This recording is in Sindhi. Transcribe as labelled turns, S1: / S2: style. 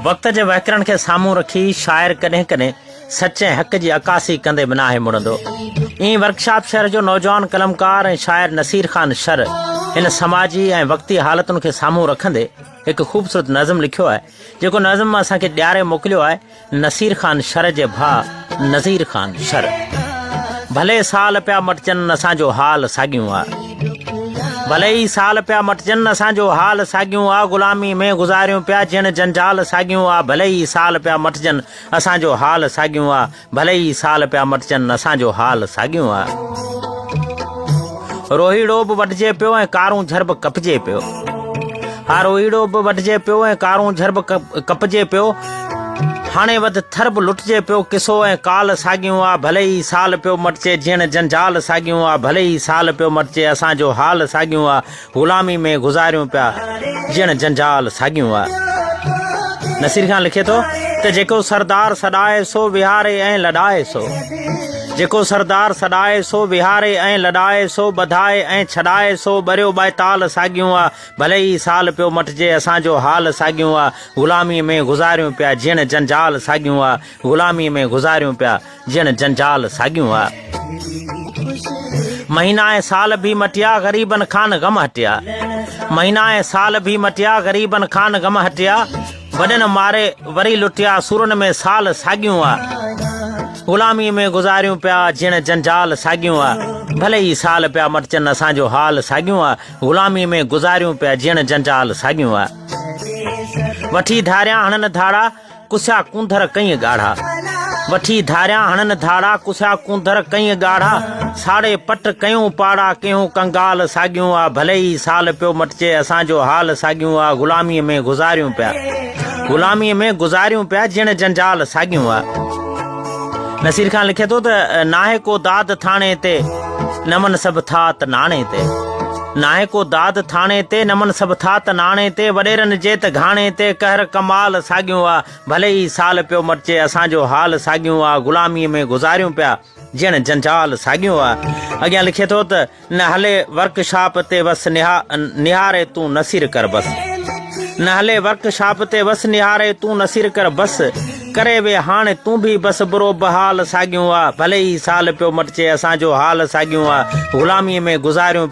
S1: وقت جي وهڪرن کي سامهون رکي شاعر ڪڏهن ڪڏهن سچ ۽ حق جي عڪاسي ڪندي به ناهي مڙندو. ائين ورڪشاپ شهر جو نوجوان قلمڪار ۽ شاعر نصير خان شر هن سماجي ۽ وقتي حالتن کي سامهون رکندي هڪ خوبصورت نظم لکيو آهي، جيڪو نظم اسان کي ڏياري موڪليو آهي نصير خان شر جي ڀاء نذير خان شر. ڀلي سال پيا مٽجن اسان جو حال ساڳيون آ. ڀلي ئي سال پيا مٽجن اسان جو حال ساڳيون آ غلامي ۾ گذاريون پيا جيڻ جنجال ساڳيون آ ڀلي ئي سال پيا مٽجن اسان جو حال ساڳيون آ ڀلي ئي سال پيا مٽجن اسان جو حال ساڳيون آ. روهيڙو به وڍجي پيو ۽ ڪارونجهر به ڪپجي پيو. ها روهيڙو به وڍجي پيو ۽ ڪارونجهر به ڪپجي پيو. هاڻي وڌ ٿر به لٽجي پيو. قصو ۽ ڪال ساڳيون آ ڀلي ئي سال پيو مٽجي جيئڻ جنجال ساڳيون آ ڀلي ئي سال پيو مٽجي اسان جو حال ساڳيون آ. غلامي ۾ گذاريون پيا جيئڻ جنجال ساڳيون آ. نصير خان لکي ٿو ته جيڪو سردار سڏائي سو ويهاري ۽ لڏائي سو جيڪو سردار سڏائي سو ويهاري ۽ لڏائي سو ٻڌائي ۽ ڇڏائي سو ٻريو ٻائتال ساڳيون آ ڀلي ئي سال پيو مٽجي اسان جو حال ساڳيون آ غلامي ۾ گذاريون پيا جيئڻ جنجال ساڳيون آ غلامي ۾ گذاريون پيا جيئڻ جنجال ساڳيون آ. مهينا ۽ سال ڀي مٽيا غريبن کان غم هٽيا مهينا ۽ سال ڀي مٽيا غريبن کان غم هٽيا وڏن ماري وري لٽيا سورن ۾ سال ساڳيون آ غلامي ۾ گذاريون پيا جيئڻ جنجال ساڳيون آ ڀلي ئي سال پيا مٽجن اسان جو حال ساڳيون آ غلامي ۾ گذاريون پيا جيئڻ جنجال ساڳيون آ وٺي ڌاريان هڻن ڌاڙا ڪسيا ڪونڌر ڪئين ڳاڙها. وٺي ڌاريان هڻن ڌاڙا، ڪسيا ڪونڌر ڪئين ڳاڙها. ساڙي پٽ ڪيون پاڙا، ڪيهون ڪنگال ساڳيون آ. ڀلي ئي سال پيو مٽجي، اسان جو حال ساڳيون آ. غلاميء ۾ گذاريون پيا، غلاميء ۾ گذاريون پيا، جيڻ جنجال ساڳيون آ. نصير خان لکي ٿو ته، ناهي ڪو داد ٿاڻي تي، نمن سڀ ٿا ته ناڻي تي. ناهي ڪو داد ٿاڻي تي، نمن سڀ ٿا ته ناڻي تي، وڏيرن جي ته گهاڻي تي، قهر ڪمال ساڳيون آ، ڀلي ئي سال پيو مٽجي، اسان جو حال ساڳيون آ، غلاميء ۾ گذاريون پيا، جيئڻ جنجال ساڳيون آ. اڳيان لکي ٿو ته، نه هلي ورڪشاپ تي وس نهاري تون نصير ڪر بس. نه هلي ورڪشاپ تي وس نهاري تون نصير ڪر بس. ڪري وي هاڻي تون ڀي بس برو بحال ساڳيون آ، ڀلي ئي سال پيو مٽجي، اسان جو حال ساڳيون آ، غلاميء ۾ گذاريون.